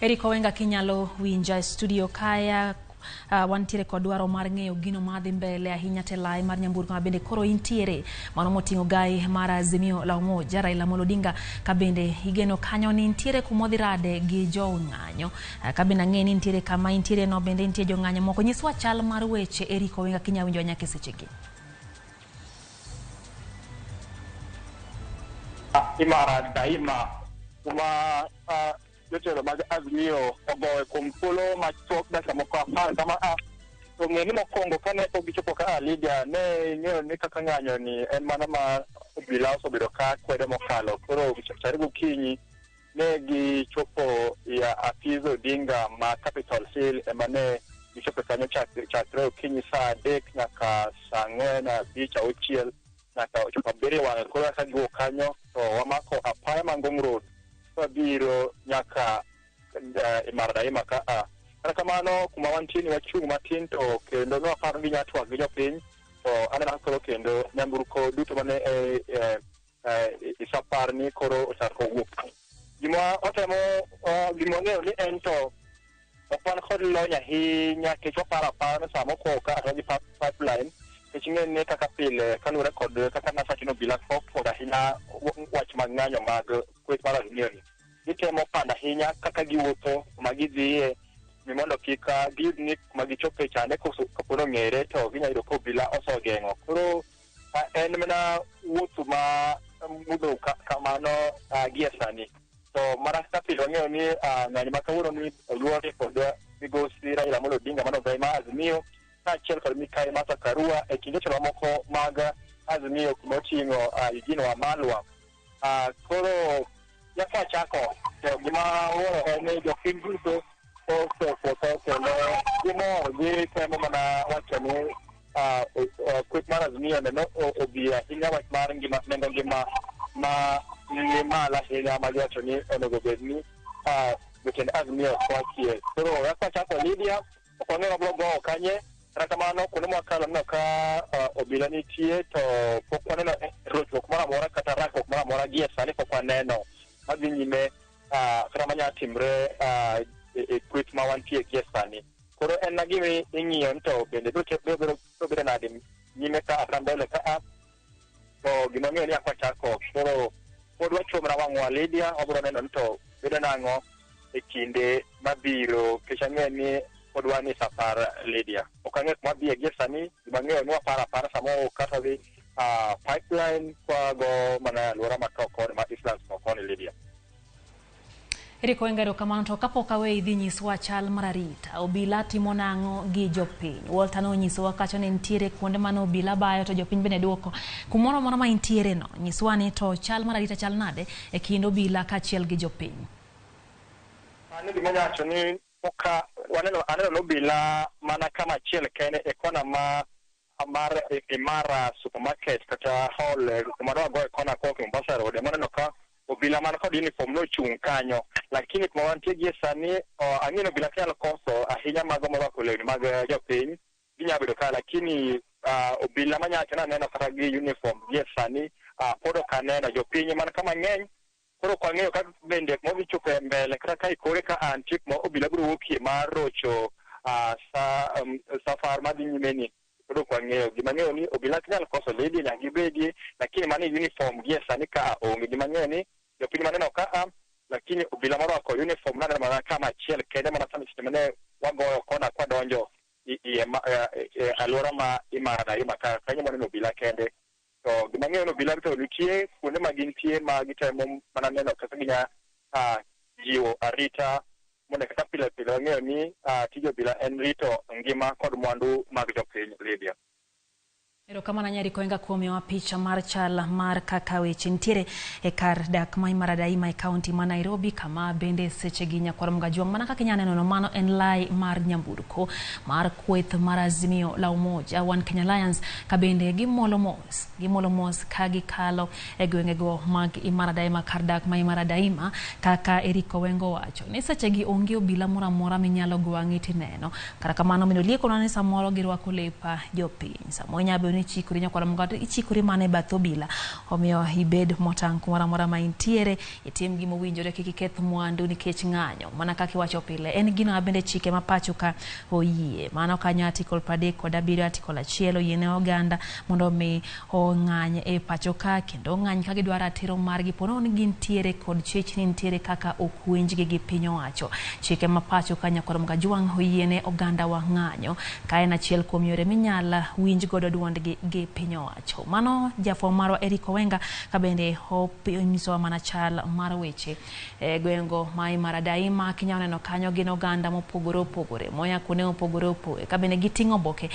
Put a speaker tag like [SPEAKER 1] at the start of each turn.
[SPEAKER 1] Eric Owenga kinyalo winja e studio kaya wantiere kod dwaro mar ng'eyo gino madhi mbele ahinya te lai mar nyamburko ma bende koro intiere mano moting'o gai mar Azimio la Umoja Raila Amolo Odinga ka bende igeno kanyo ni nitiere kumodhi rade gi jo ng'anyo. Ka bende ang'e ni nitiere kama intiere no bende nitie jong'anyo moko. Nyiswa chal mar weche Eric Owenga kinya winjo nyaka e sechegi.
[SPEAKER 2] Imara Daima kuma jotelo mag Azimio ogowe kuom thuolo machuok dakika moko 10 kama a to ng'e ni mokwongo kane pok gichopo ka a Lydia ne ing'eyo ni kaka ng'anyo ni en mana ma obila osebedo ka kwedo mokalo. Koro chakre gokinyi ne gichopo ya apis Odinga ma Capitol Hill ema ne gichopo kanyo chakre okinyi saa 3 nyaka saa 4, 5, 6 nyaka ochopo 7 wang'e. Koro kaka giwuok kanyo to wamako apaya ma Ngong Road wabiro nyaka Imara Daima ka a. Kata kamano kuma wantie ni wachung' matin to kendo ne waparo ni ginya twak gi jopiny to aneno ka koro kendo nyamburko duto mane e safar ni koro ochako wuok. Gima watemo gima wang'eyo ni en to ok wan kod lony ahinya nikech waparo apara ni sama mokwongo ka gi pipeline nikech ing'e ni kaka pile kaluwore kod kaka nasacho ni obila ok ahinya wach mag ng'anyo mag kweth mar Azimio ni. Gitemo pando ahinya kaka giwuotho kuma gidhiye ni mondo kik giyud ni kuma gichope chande koso kapo ni ong'ere to ginyalo yudo ka obila osegeng'o. Koro en mana wuoth ma mudho kamano gie sani. To mana kaka pile wang'eyo ni ng'anyo ma kawuono ni oyuore kod migosi Raila Amolo Odinga mano ogai ma Azimio kaachiel kod Mikai Martha Karua e kind jotelo mamoko mag Azimio kuma oting'o Eugene Wamalwa. Koro nyaka wachako to gima wuoro en ni jopiny duto osewuotho kendo gimor gitemo mana wacho ni kweth mar Azimio neno obi ahinya wach mar ngima nengo ngima ma ni malo ahinya ma giwacho ni onego bed ni jotend Azimio wachie. Koro kaka wachako Lydia ok wang'eyo wabiro gowo kanye. Kata kamano kuonde mwakalo waneno ka obila nitie to pok waneno rochruok moro amora kata rakruok moro amora gie sani pok waneno madhi nyime kata manyalo timre e kweth ma wantie gie sani. Koro en na gima ing'iyo ni to bende biro bedo nade nyime ka kata mbele ka a to gima ang'eyo ni akwachako koro pod wachuo mana wang'wa Lydia wabiro neno ni to bedo nang'o e kinde mabiro nikech ang'eyo ni pod wan e safar Lydia. Ok ang'eyo kuma wadhiye gie sani, gima ang'eyo ni waparo apara samoro kata wadhi pipeline kwago mana e alwora ma koni ma Eastlands koni Lydia.
[SPEAKER 1] Eric Owenga erokamano to kapok aweyi idhi nyiswa chal mar arita. Obila timo nang'o gi jopiny? Walter nonyisowa kacha ni nitiere kuonde mane obila bayo to jopiny bende duoko. Kumoro amora ma intiere no, nyiswa ni to chal mar arita chal nade e kind obila kaachiel gi jopiny?
[SPEAKER 2] Sani gima anyalo wacho ni ka waneno aneno ni obila mana kama achiel kende e kona ma mar Imara supermarket kata hall kuma ne wagoye kona kowuok e Mombasa Road ema aneno ka obila man kod uniform nochung' kanyo. Lakini kuma wantie gie sani ang'eyo ni obila ok nyal koso ahinya mago morwako lewni mag jopiny ginyalo bedo ka lakini obila manyalo wacho ni aneno kata gi uniform gie sani pod ok aneno. Jopiny man ka mang'eny koro ok wang'eyo ka bende kuma odhi chopo e mbele kata ka e kore ka a nitie kuma obila biro wuokie mar rocho safar madhi nyime ni pod ok wang'eyo. Gima ang'eyo ni obila ok nyal koso lady nyaka gibedie lakini mana e uniform gie sani ka a onge. Gima ang'eyo ni jopiny maneno ka a lakini obila morwako uniform naneno mana kama achiel kende mana seche mane wagoyo kona kwadonjo e alwora ma Imara Daima ka kanyo maneno obila kende. To gima ang'eyo ni obila to nitie kuonde ma gintie ma gitemo mana neno kaka ginya jiwo arita mondo kaka pile pile wang'eyo ni tij obila en rito ngima kod mwandu mag jopiny Lydia.
[SPEAKER 1] Erokamano ahinya Eric Owenga kuom miyowa picha mar chal mar kaka weche nitiere e kar dak ma Imara Daima e kaunti ma Nairobi kama bende sechegi nyakwar Mgajwang' mana kaka inyalo neno mano en lai mar nyamburko mar kweth mar Azimio la Umoja One Kenya Alliance ka bende gimolo mos gimolo mos ka gikalo e gwengego mag Imara Daima kar dak ma Imara Daima kaka Eric Owenga owacho ni sechegi onge obila moro amora minyalo go wang'i tineno. Kata kamano min olieko ni samoro girwako lep jopiny. Samoro inyalo bedo ni ni ichikori nyakwar Mugatu, ichikori mana e bath obila. Omiyo ibed motang' kumoro amora ma intiere, itim gima owinjore, kik iketh mwandu nikech ng'anyo. Mana kaka iwacho pile, en gino ma bende chike ma pacho ka oyie. Mano kanyo article 37 article 1 oyiene oganda mondo mi ong'any e pacho ka kendo ong'any ka gidwaro ratiro margi po nono ni gintiere kod chich ni nitiere kaka ok winjgi gi piny owacho. Chike ma pacho ka nyakwar Mgajwang' oyiene oganda wa ng'anyo ka en achiel kuom yore minyal winj godo duondgi gi piny owacho. Mano jafwambo marwa Eric Owenga ka bende onyisowa mana chal mar weche e gwengo ma Imara Daima. Kinyalo neno kanyo gin oganda mopogore opogore moya kuonde mopogore opogore ka bende giting'o oboke.